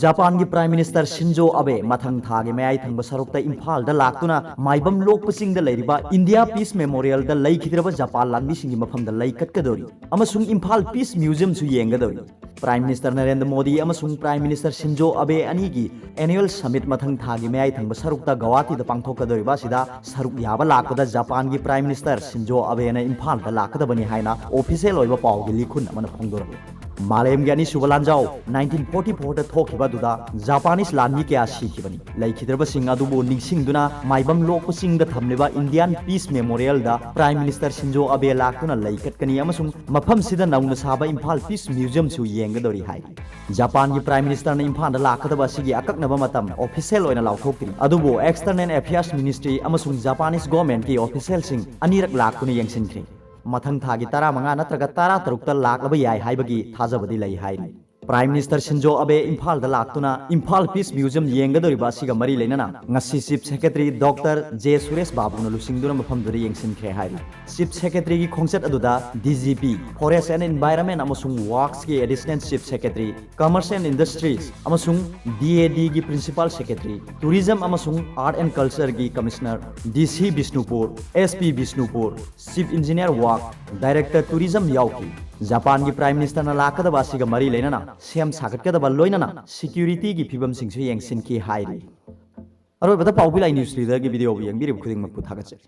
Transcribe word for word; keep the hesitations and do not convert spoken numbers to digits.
ꯖꯄꯥꯟꯒꯤ Prime Minister ꯁꯤꯟꯖꯣ ꯑꯕꯦ ꯃꯊꯪ ꯊꯥꯒꯤ ꯃꯌꯥꯏ ꯊꯪꯕ ꯁꯔꯨꯛꯇ ꯏꯝꯐꯥꯜꯗ ꯂꯥꯛꯇꯨꯅ ꯃꯥꯏꯕꯝ ꯂꯣꯛꯄ ꯆꯤꯡꯗ ꯂꯩꯔꯤꯕ India Peace Memorialꯗ ꯂꯩꯈꯤꯗ꯭ꯔꯕ ꯖꯄꯥꯟ ꯂꯥꯟꯃꯤꯁꯤꯡꯒꯤ ꯃꯐꯝꯗ ꯂꯩ ꯀꯠꯀꯗꯧꯔꯤ ꯑꯃꯁꯨꯡ Imphal Peace Museumꯁꯨ ꯌꯦꯡꯒꯗꯧꯔꯤ꯫ Prime Minister Narendra Modi ꯑꯃꯁꯨꯡ Prime Minister ꯁꯤꯟꯖꯣ ꯑꯕꯦ ꯑꯅꯤꯒꯤ annual summit ꯃꯊꯪ ꯊꯥꯒꯤ ꯃꯌꯥꯏ ꯊꯪꯕ ꯁꯔꯨꯛꯇ ꯒꯧꯍꯥꯇꯤꯗ ꯄꯥꯡꯊꯣꯛꯀꯗꯧꯔꯤꯕ ꯑꯁꯤꯗ ꯁꯔꯨꯛ ꯌꯥꯕ ꯂꯥꯛꯄꯗ ꯖꯄꯥꯟꯒꯤ Prime Minister ꯁꯤꯟꯖꯣ ꯑꯕꯦꯅ ꯏꯝꯐꯥꯜꯗ ꯂꯥꯛꯀꯗꯕꯅꯤ ꯍꯥꯏꯅ official ꯑꯣꯏꯕ ꯄꯥꯎꯒꯤ ꯂꯤꯈꯨꯟ ꯑꯃꯅ ꯐꯣꯡꯗꯣꯔꯛꯂꯤ꯫ ꯃꯥꯂꯦꯝꯒꯤ ꯑꯅꯤꯁꯨꯕ ꯂꯥꯟꯖꯥꯎ nineteen forty fourꯗ ꯊꯣꯛꯈꯤꯕ ꯑꯗꯨꯗ Japanese ꯂꯥꯟꯃꯤ ꯀꯌꯥ ꯁꯤꯈꯤꯕꯅꯤ꯫ ꯂꯩꯈꯤꯗ꯭ꯔꯕꯁꯤꯡ ꯑꯗꯨꯕꯨ ꯅꯤꯡꯁꯤꯡꯗꯨꯅ ꯃꯥꯏꯕꯝ ꯂꯣꯛꯄ ꯆꯤꯡꯗ ꯊꯝꯂꯤꯕ Indian Peace Memorialꯗ Prime Minister ꯁꯤꯟꯖꯣ ꯑꯕꯦ ꯂꯥꯛꯇꯨꯅ ꯂꯩ ꯀꯠꯀꯅꯤ ꯑꯃꯁꯨꯡ ꯃꯐꯝꯁꯤꯗ ꯅꯧꯅ ꯁꯥꯕ ꯏꯝꯐꯥꯜ Peace Museumꯁꯨ ꯌꯦꯡꯒꯗꯧꯔꯤ ꯍꯥꯏꯔꯤ꯫ ꯖꯄꯥꯟꯒꯤ Prime Ministerꯅ ꯏꯝꯐꯥꯜꯗ ꯂꯥꯛꯀꯗꯕ ꯑꯁꯤꯒꯤ ꯑꯀꯛꯅꯕ ꯃꯇꯝ official ꯑꯣꯏꯅ ꯂꯥꯎꯊꯣꯛꯇ꯭ꯔꯤ꯫ ꯑꯗꯨꯕꯨ External Affairs Ministry ꯑꯃꯁꯨꯡ Japanese governmentꯀꯤ officialꯁꯤꯡ ꯑꯅꯤꯔꯛ ꯂꯥꯛꯇꯨꯅ ꯌꯦꯡꯁꯤꯟꯈ꯭ꯔꯦ꯫ ꯃꯊꯪ ꯊꯥꯒꯤ ꯇꯔꯥꯃꯉꯥ ꯅꯠꯇ꯭ꯔꯒ ꯇꯔꯥꯇꯔꯨꯛꯇ ꯂꯥꯛꯂꯕ ꯌꯥꯏ ꯍꯥꯏꯕꯒꯤ ꯊꯥꯖꯕꯗꯤ ꯂꯩ ꯍꯥꯏꯔꯤ꯫ Prime Minister ꯁꯤꯟꯖꯣ ꯑꯕꯦ ꯏꯝꯐꯥꯜꯗ ꯂꯥꯛꯇꯨꯅ ꯏꯝꯐꯥꯜ Peace Museum ꯌꯦꯡꯒꯗꯧꯔꯤꯕ ꯑꯁꯤꯒ ꯃꯔꯤ ꯂꯩꯅꯅ ꯉꯁꯤ Chief Secretary Doctor J Suresh ꯕꯥꯕꯨꯅ ꯂꯨꯆꯤꯡꯗꯨꯅ ꯃꯐꯝꯗꯨꯗ ꯌꯦꯡꯁꯤꯟꯈ꯭ꯔꯦ ꯍꯥꯏꯔꯤ꯫ Chief Secretaryꯒꯤ ꯈꯣꯡꯆꯠ ꯑꯗꯨꯗ DGP, Forest and Environment ꯑꯃꯁꯨꯡ Worksꯀꯤ Additional Chief Secretary, Commerce and Industries ꯑꯃꯁꯨꯡ DADꯒꯤ Principal Secretary, Tourism ꯑꯃꯁꯨꯡ Art and Cultureꯒꯤ Commissioner, DC Bishnupur, SP Bishnupur, Chief Engineer Works, Director Tourism ꯌꯥꯎꯈꯤ꯫ ꯖꯄꯥꯟꯒꯤ Prime Ministerꯅ ꯂꯥꯛꯀꯗꯕ ꯑꯁꯤꯒ ꯃꯔꯤ ꯂꯩꯅꯅ ꯁꯦꯝ ꯁꯥꯒꯠꯀꯗꯕ ꯂꯣꯏꯅꯅ securityꯒꯤ ꯐꯤꯕꯝꯁꯤꯡꯁꯨ ꯌꯦꯡꯁꯤꯟꯈꯤ ꯍꯥꯏꯔꯤ꯫ ꯑꯔꯣꯏꯕꯗ ꯄꯥꯎꯕꯤ ꯂꯥꯏ News Leaderꯒꯤ videoꯕꯨ ꯌꯦꯡꯕꯤꯔꯤꯕ ꯈꯨꯗꯤꯡꯃꯛꯄꯨ ꯊꯥꯒꯠꯆꯔꯤ꯫